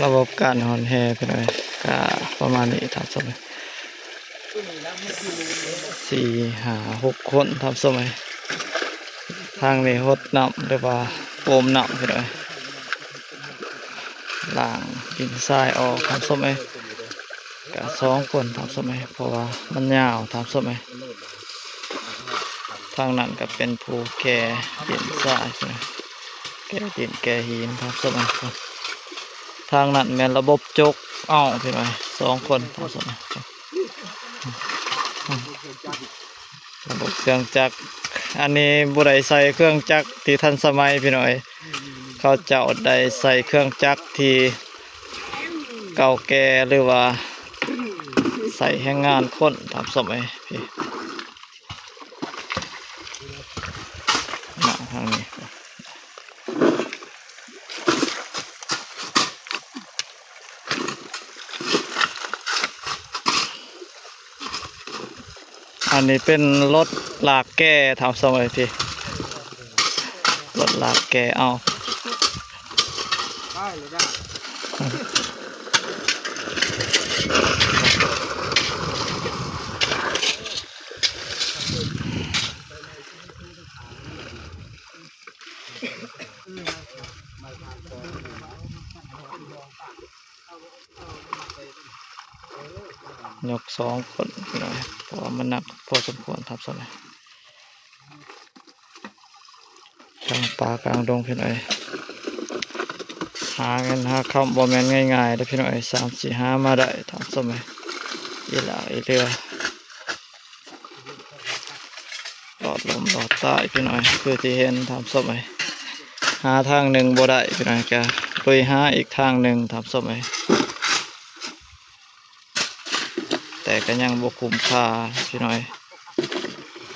ລະບົບການຮ່ອນແຮ່ພີ່ນ້ອງເອີຍ ກະປະມານນີ້ທ່ານຜູ້ຊົມເອີຍ ສີ່ ຫ້າ ຫົກຄົນທ່ານຜູ້ຊົມເອີຍ. ທາງນີ້ຫົດນ້ຳ ຫຼືວ່າໂປມນ້ຳພີ່ນ້ອງເອີຍ ລ້າງດິນຊາຍອອກທ່ານຜູ້ຊົມເອີຍ ກະສອງຄົນທ່ານຜູ້ຊົມເອີຍ ເພາະວ່າມັນຍາວທ່ານຜູ້ຊົມເອີຍ. ທາງນັ້ນກະເປັນຜູ້ແກ່ດິນຊາຍ ແກ່ດິນແກ່ຫີນທ່ານຜູ້ຊົມເອີຍ. ທາງນັ້ນແມ່ນລະບົບຈົກເອົາພີ່ນ້ອງເອີຍ ສອງຄົນທ່ານຜູ້ຊົມເອີຍ. ລະບົບເຄື່ອງຈັກ ອັນນີ້ບໍ່ໄດ້ໃສ່ເຄື່ອງຈັກທີ່ທັນສະໄໝພີ່ນ້ອງເອີຍ ເຂົາເຈົ້າໄດ້ໃສ່ເຄື່ອງຈັກທີ່ເກົ່າແກ່ ຫຼືວ່າໃຊ້ແຮງງານຄົນທ່ານຜູ້ຊົມເອີຍ. ມາທາງນີ້ ອັນນີ້ເປັນລົດລາກແກ່ທ່ານຜູ້ຊົມເອີຍ ລົດລາກແກ່ເອົາ. ຍົກສອງຄົນພີ່ນ້ອງ ເພາະວ່າມັນໜັກພໍສົມຄວນທ່ານຜູ້ຊົມເອີຍ. ກາງປ່າກາງດົງພີ່ນ້ອງເອີຍ ຫາເງິນຫາຄຳບໍ່ແມ່ນງ່າຍໆເດີ້ພີ່ນ້ອງເອີຍ ສາມຊິຫາມາໄດ້ທ່ານຜູ້ຊົມເອີຍ ອີຫຼາກອີເຫຼືອ ລອດລົ້ມລອດຕາຍພີ່ນ້ອງເອີຍ ຄືທີ່ເຫັນທ່ານຜູ້ຊົມເອີຍ. ຫາທາງໜຶ່ງບໍ່ໄດ້ພີ່ນ້ອງເອີຍ ກະລຸຍຫາອີກທາງໜຶ່ງທ່ານຜູ້ຊົມເອີຍ ແຕ່ກະຍັງບໍ່ຄຸ້ມຄ່າພີ່ນ້ອງເອີຍ